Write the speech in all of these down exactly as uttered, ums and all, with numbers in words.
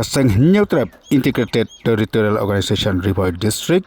Ka seng Hynñiewtrep Integrated Territorial Organization Ri Bhoi District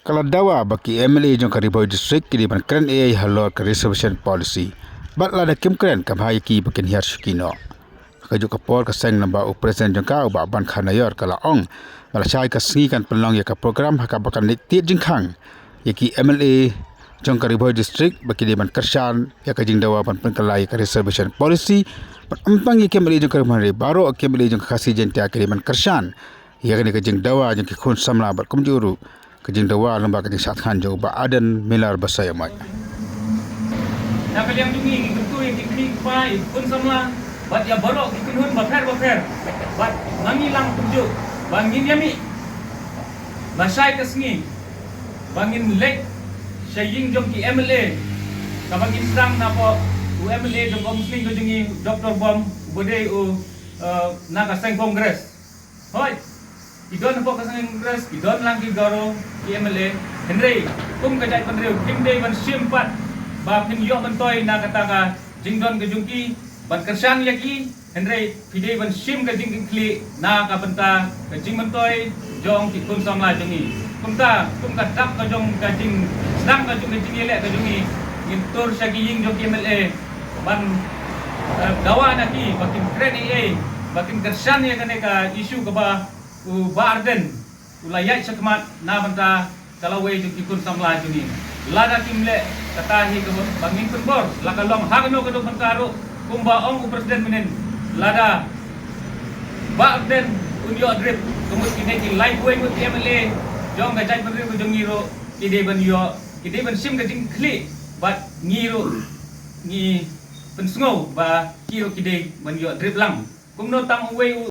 ka la dawa ba ki M L A jong ka Ri Bhoi District ki dei ban kren ei ei halor ka reservation policy. Bad lada kim kren, kam bha ïa ki ba kin hiar shuki noh. Ha kajuh ka por, ka seng, lyngba u President jong ka, u Bah Bankha Nayor, ka la ong ba lashai ka sngi kan pynlong ïa ka program ha kaba kan leit tied jingkhang ïa ki M L A jong ka Ri Bhoi District ba ki dei ban kyrshan ïa ka jingdawa ban pynkylla ïa ka reservation policy. Bad ym tang ïa ki M L A jong ka Ri Bhoi, baroh ki M L A jong ka Khasi Jaiñtia ki dei ban kyrshan ïa kane ka jingdawa jong ki khun samla bad kumjuh ruh ka jingdawa lyngba ka jingshad thngan jong u Bah Ardent Miller Basaiawmoit. Na ka liang jong ngi, ngi kyntu ïa ki kmie ki kpa, ïa ki khun samla bad ïa baroh ki kynhun bapher bapher. Bad nga ngi lang kumjuh ba ngin ïa mih lashai ka sngi ba ngin leit sha ïing jong ki M L A kaba ngin sdang na pdeng u M L A jong ka Umsning ka jong ngi, Doctor Bom, uba dei u, eh, na ka seng Congress. Hooid, ki don hapoh ka seng Congress, ki don lang ki Garo, ki M L A. Hynrei kum ka jaitbynriew, kim dei ban shim pat ba phin ïoh myntoi na kata ka jingdon ka jong ki ban kyrshan ïa ki. Hynrei phi dei ban shim ka jingkitkhlieh na ka bynta ka jingmyntoi jong ki khun samla jong ngi. Kumta, kum ka dak ka jong ka jingsdang ka jong ka jingïaleh ka jong ngi, ngin tur sha ki ïing jong ki M L A ban, eh, dawa na ki ba kin kren ei ei, ba kin kyrshan ïa kane ka issue kaba u Bah Ardent u la ïaid shakhmat na bynta ka lawei jong ki khun samla jong ngi. Lada kim leh kata hi kaba ngin pynbor, la ka long ha kano kano bynta ruh, kumba ong u President mynhynnin, lada Bah Ardent un ïoh drip, ka mut kine ki laiphew ngut ki M L A jong ka jaitbynriew ka jong ngi ruh ki dei ban ïoh, ki dei ban shim ka jingkitkhlieh bad ngi ruh ngi pynsngew ba ki ruh ki dei ban ïoh drip lang. Kumno tang uwei u